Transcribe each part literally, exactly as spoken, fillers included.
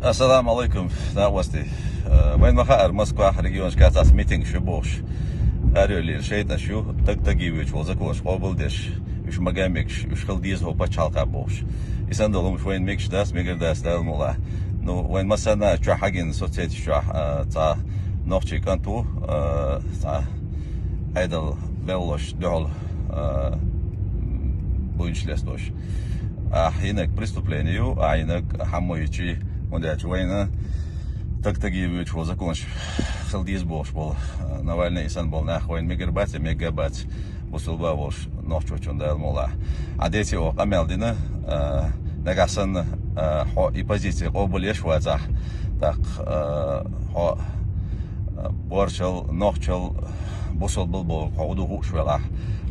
Ассаламу алейкум, накъостий. Э, вайн ма хаара, Москва регионашка цхьацца митингаш ю бохуш. Арайоллера шайтӀанаш ю, таг-таге воьдуш волу законаш къобалдеш, уьш ма ган мегаш, уьш хила деза хӀокху пачхьалкхехь бохуш. И санна долу хӀумаш вайна мегаш дац, мегар дац, Дала мукъ лахь. Ну, вайн массарна а чохь хьагина соцсеташ чохь, э, цхьа нохчийн кӀант ву, э, цхьа Ӏедал белхалошна дуьхьал, э, буйнаш лесталуш. Ахь йинарг преступление ю, ахь йинарг хьаммо йичи, хӀунда аьлча вайна таг-таге воьдуш волу законаш хила деза бохуш болу, э, Навальный и санна болу нах вайна мегар бац, я мегга а бац, бусулба а волуш нохчочунна, Дала мукъ лахь. Хьан деций оха къамел дина, э, нагахь санна, э, хьо и позиция къобалъеш вацахь, тӀаккха, э, хьо, э, боршал, нохчал, бусулбал бохург хьо хӀун ду хууш велахь,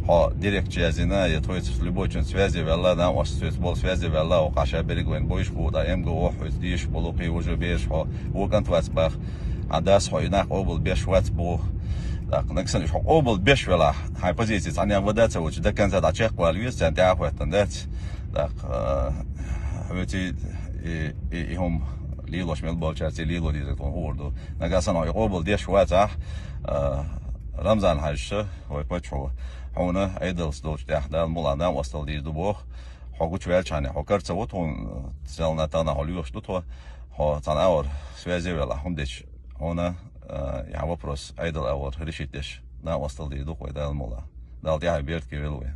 хьо директ яздина, я тхоьца любой чун связе ваьлла, накъосташца болу связе ваьлла, оха ша берриг вайн бойуш бу, ткъа МГУ хьоьца дезаш болу кхин уже бераш хьо вон кӀант вац бах, хьан дас хьо и нах къобалбеш вац бу. ТӀаккха нагахь санна уьш хьо къобалбеш велахь, хьайн позиция цхьаннех вада а ца воцуш, до конца дӀачекхвала веза, царна тӀе а хӀоьттина дац. ТӀаккха, э, хьоьций и, и, и хӀума лелош мел болчаьрций лело дезарг тхуна хуур ду. Нагахь санна хьо и къобалдеш вацахь, э, Рамзан-Хьаьжас, вай паччахьо, хьуна Ӏедалца долчу тӀехь Дала мукъ лахь накъосталла дийр ду боху. Хьо гучуваьллачхьана, хьо кара ца ву тхуна, селхана тахана хьо лоьхуш ду тхо, хьо цхьана агӀор связе велахь, хӀунда аьлча хьуна, э, и хьан вопрос Ӏедал агӀор решить деш накъосталла дийр ду-кх вай, Дала мукъ лахь. Дала тӀаьхье беркате велла вай.